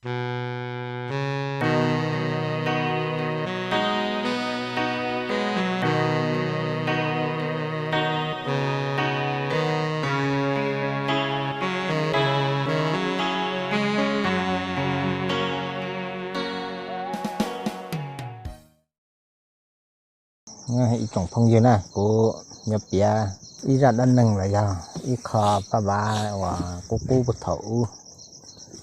Ib tsoom phooj ywg na, kuv yuav piav ib zaj dab neeg los yog ib qho paj vav uas qub qub thaum ub,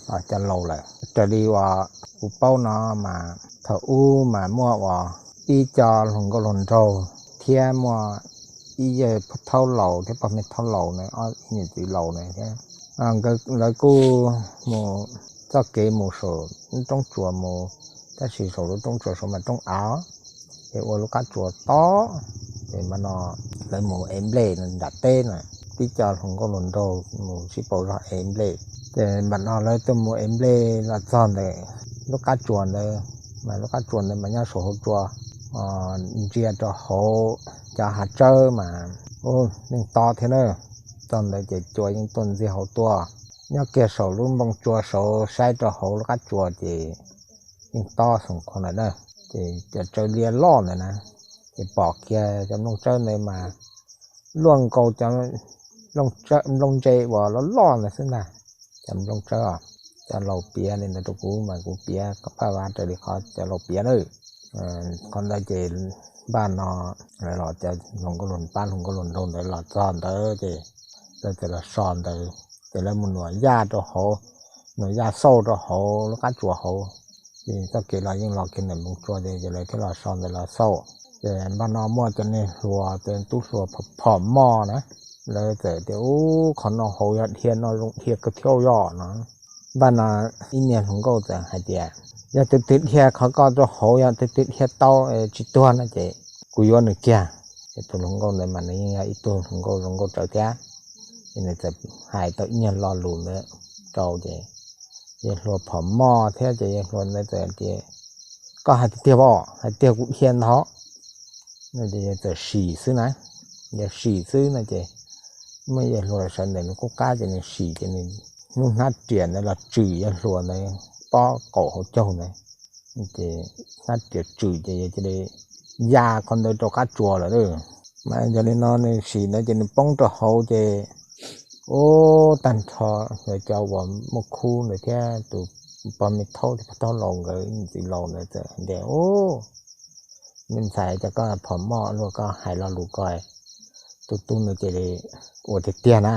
cov laus lawm. Raws li uas kuv paub no mas thaum ub mas muaj uas ib co hluas nkauj hluas nraug thiab muaj ib yawg pog thaub laus thiab pog me thaub laus na, ob niam txiv laus na thiab. Lawv kuj mus txoj kev mus saum lub roob tsuas mus, tab sis saum lub roob tsuas saud mas roob av, ces ua lub qab tsuas tob. Ces npaj no lawv mus ev nplej nram teb na, tib co hluas nkauj hluas nraug mus sib pauv zog ev nplej. Ces npaj no lawv tuaj mus ev nplej los txog ntawm lub qab tsuas ntawd, mas lub qab tsuas ntawd mas nyob saum hauv tsua, ntsia rau hauv cov hav tsawb mas ua neeg to thiab na. Txog ntawd ces cua yeej tuaj ntxiag hauv tuaj. Nyob kiag saum lub npoo tsua saud saib rau hauv lub qab tsuas ces yeej tob xoom qhov ntawd na. Ces cov tsawb liab loj ntawd na, ces pom kiag cov nplooj tsawb ntawd mas luaj nkaus cov nplooj ntse uas loj loj ntawd xwb ntag. Cov nplooj tsawb os, cov laus piav li ntawd rau kuv mas kuv piav paj vav raws li qhov cov laus piav na. Qhov ntawd ces npaj no lawv los cov hluas nkauj hluas, pab hluas nkauj hluas nraug ntawd los txog ntawd ces lawv txawm los so ntawd, ces lawv mus nuam yaj rau hauv, nuam yaj xauj rau hauv lub qab tsuas hauv. Ces txoj kev los yeej los kiag ntawm npoo tsua ces lawv thiaj los so ntawd los xauj. Ces npaj no muaj cov niag hluas, cov tub hluas phom moj na, lawv txawm tias, Ub, qhov no hauv yog dhia no zoo dhia kawg thiab yom no. Npaj no ib niag hluas nkauj txawm hais tias, Yog tus twg dhia qhov ko rau hauv, yog tus twg dhia tau tsis tuag no ces kuv yuav nws kiag. Ces tus hluas nkauj ntawd mas nws yeej yog ib tug hluas nkauj zoo nkauj tsawv thiab, ces nws txawm hais tau ib nyuag lo lus ntawd rau ces yawg hluas phom moj thiab ces yawg hluas ntawd txawm tias, Koj hais tiag tiag os, hais tiag kuv dhia ntag. No ces yawg txawm sim xwb na, yawg sim xwb no ces muaj yawg hluas sawv ntawm nws qub qab ces nws sim ces nws hnub hnab riam ntawd los tswm yawg hluas ntawd pob qaum hauv caug ntawd. Ces hnab riam tswm ces yawg cia li ya qhov ntawd rau qab tsuas lawm. Mas yog li no nws sim ntawd ces nws poob rau hauv ces ub, tag nrho lawv cov uas muaj khub ntawd thiab tus pog me thaub thiab pog thaub laus nkawd txiv laus ntawd txawm hais tias, Ub, me ntxhais, cas koj phom moj luaj, koj hais lo lus ko, tus tub ntawd cia li ua tiag tiag na.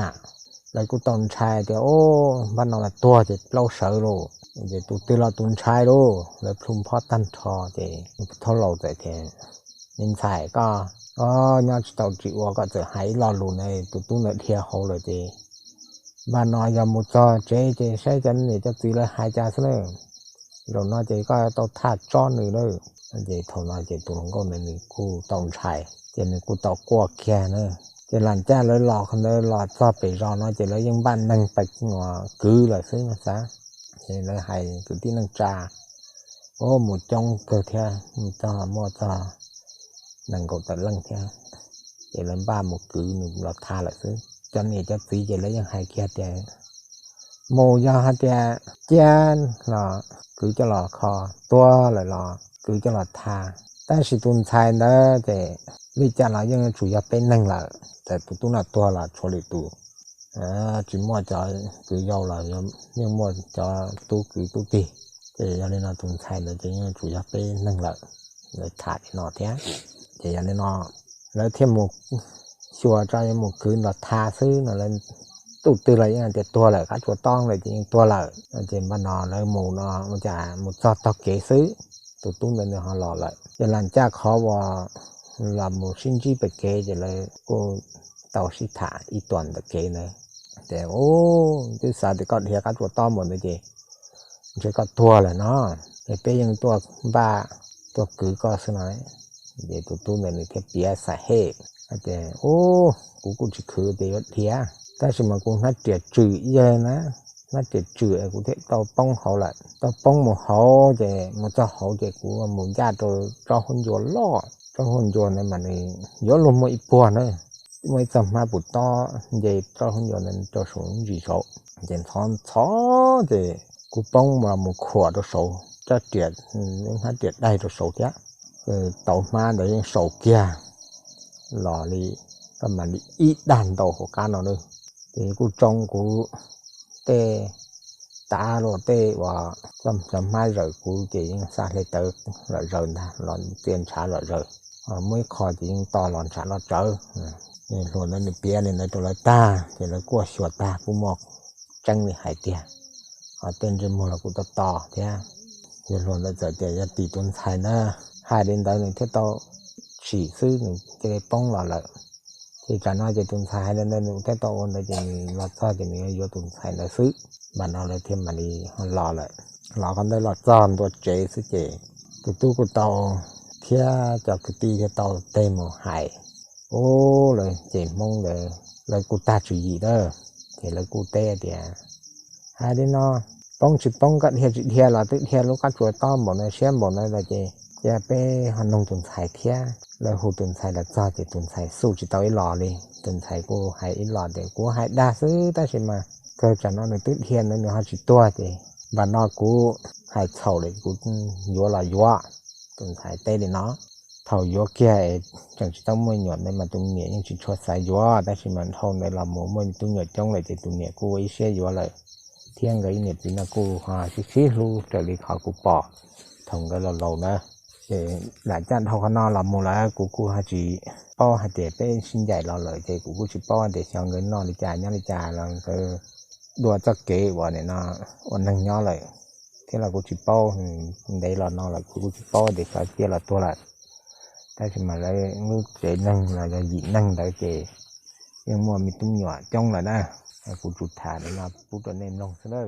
Lawv kuj tau ntshai tias, Ub, npaj no mas tuag ces plaub sawv lauj. Ces tus twg los tus ntshai lauj, lawv plhu phob tag nrho ces pog thaub laus txawm tias, Me ntxhais, koj nyob tsis tau tsis ua koj txawm hais ib lo lus na, tus tub ntawd dhia hauv lawm ces npaj no yog mus txog tsev ces saib cov niam cov txiv lawv hais cas xwb na. Zaum no ces koj tau thaj tsob nws lawm. Ces thaum no ces tus hluas nkauj ntawd nws kuj tau ntshai ces nws kuj tau quaj kiag na. Ces lam caj lawv los qhov ntawd los txog pem zos no ces lawv yeej npaj neeg pais kwv lawm xwb no xav. Ces lawv hais kwv tij neej tsa, ub, mus coob kawg thiab, mus txog muaj txog nees nkaum tawm leej thiab. Ces lawv npaj mus kwv nws los tha lawm xwb. Cov niam cov txiv ces lawv yeej hais kiag tias, mus yog hais tias cia los kwv coj los kho, tuag lawm los kwv coj los tha. Tab sis tus ntxhais ntawd ces li cas los yeej yuav tsum yog peb neeg lawm, txawm tus tub no tuag los tshuav lwm tus, tsis muaj cov kwv yau los yeej muaj cov tub kwv tub tig. Ces yog li no tus ntxhais ntawd ces yeej yuav tsum yog peb neeg lawm, lawv tham li no thiab. Ces yog li no lawv thiaj mus xyuas tso yuav mus kwv los tha xwb no, lawv tus twg los yeej hais tias tuag lawm, qab tsuas tob lawm ces yeej tuag lawm. Ces npaj no lawv mus no ua cas mus txog tog kev xwb, tus tub ntawd nws ho los lawm. Ces lam caj qhov uas los mus sib ntsib pem kev ces lawv kuj tau sib tham ib tuas ntawm kev ntawd. Ces, Ub, twb xav tias koj dhia qab tsuas tob npaum ntawd ces ntshe koj tuag lawm no, es peb yeej tuaj npaj tuaj kwv koj xwb no. Ces tus tub ntawd nws thiaj piav xam hem hais tias, Ub, kuv kuj tsis khwv tias yuav dhia, tab sis mas kuv hnab riam tswm ib yam na, hnab riam tswm es kuv thiaj tau poob hauv lawm. Tau poob mus hauv ces mus txog hauv ces kuv mus ncaj rau tsob huab ncua loj, tsob huab ncua ntawd mas nws yuav luag muaj ib puag na, muaj ib txoj hmab pus tob nce tsob huab ncua ntawd rau saum ntsis saud. Ces ntxhov ntxhov ces kuv poob los mus khuam rau saud, cov riam, hnab riam daig rau saud thiab. Tau hmab ntawd yeej saus kiag los li, koj mam li ib dag ntau hauv qab no na. Ces kuj tsoo kuv tej tav los tej uas cov hmab zawm kuv ces yeej xa hle tawv lom zaws ntag, los txia ntshav lom zaws. Muaj ib qho ces yeej to los ntshav loj tsawv. Hluas ntawd nws piav li ntawd rau lawv tag ces lawv kuj xyuas tag kuj muaj tseeb li hais tiag, tej ntsej muag los kuj to to thiab. Ces hluas ntawd txawm tias yog tim tus ntxhais ntawd hais li ntawd nws thiaj tau tsim xwb nws cia li poob los lawm. Ces tsam no ces tus ntxhais hais li ntawd nws thiaj tau ua ntawd ces nws los txog ces nws yuav yuav tus ntxhais ntawd xwb. Mas no lawv thiaj mam li los lawm. Los qhov ntawd los txog ntua tsev xwb ces tus tub kuj tau thiab cov kwv tij thiaj tau teg mus hais. Ub, lawv ces Hmoob ntawd lawv kuj tag tswv yim lawm. Ces lawv kuj teb tias, hais li no, poob tsis poob, koj dhia tsis dhia los twb dhia lub qab tsuas tob npaum no siab npaum no lawm ces cia peb ho noog tus ntxhais thiab. Lawv hu tus ntxhais los txog ces tus ntxhais xub tsis tau ib los li. Tus ntxhais kuj hais ib los tias kuv hais dag xwb tab sis mas kawg tsam no nws twb dhia ntawd nws ho tsis tuag ces npam no kuv hais txhaum lawm kuv yuav los yuav. Tus ntxhais teb li no. Thaum yuav kiag tseem tsis tau muaj nyuam ntawd mas tus niam yeej tsis tshua xav yuav tab sis mas dhau ntawd los mus muaj tub nyuam coob lawm ces tus niam kuj ua ib siab yuav lawm. Thiab nkawd ib niam txiv no kuj ho sib sib hlub raws li qhov kuv pom thaum nkawd laus laus na. Ces lam caj dhau qhov no los mus lawm kuv kuj ho tsis paub hais tias peb sib ncaim los lawm ces kuv kuj tsis paub tias xyov nkawd noj li cas nyob li cas los nkawd dua txoj kev uas nim no ua neeg nyob lawm. Thiab los kuv tsis paub, ntev los no lawm kuv kuj tsis paub tias xyov ciaj los tuag lawm. Tab sis mas lawv lub tsev neeg los yog yim neeg ntawd ces yeej muaj me tub nyuam coob lawm na. Kuv tsuas tham li no pub rau nej mloog xwb na.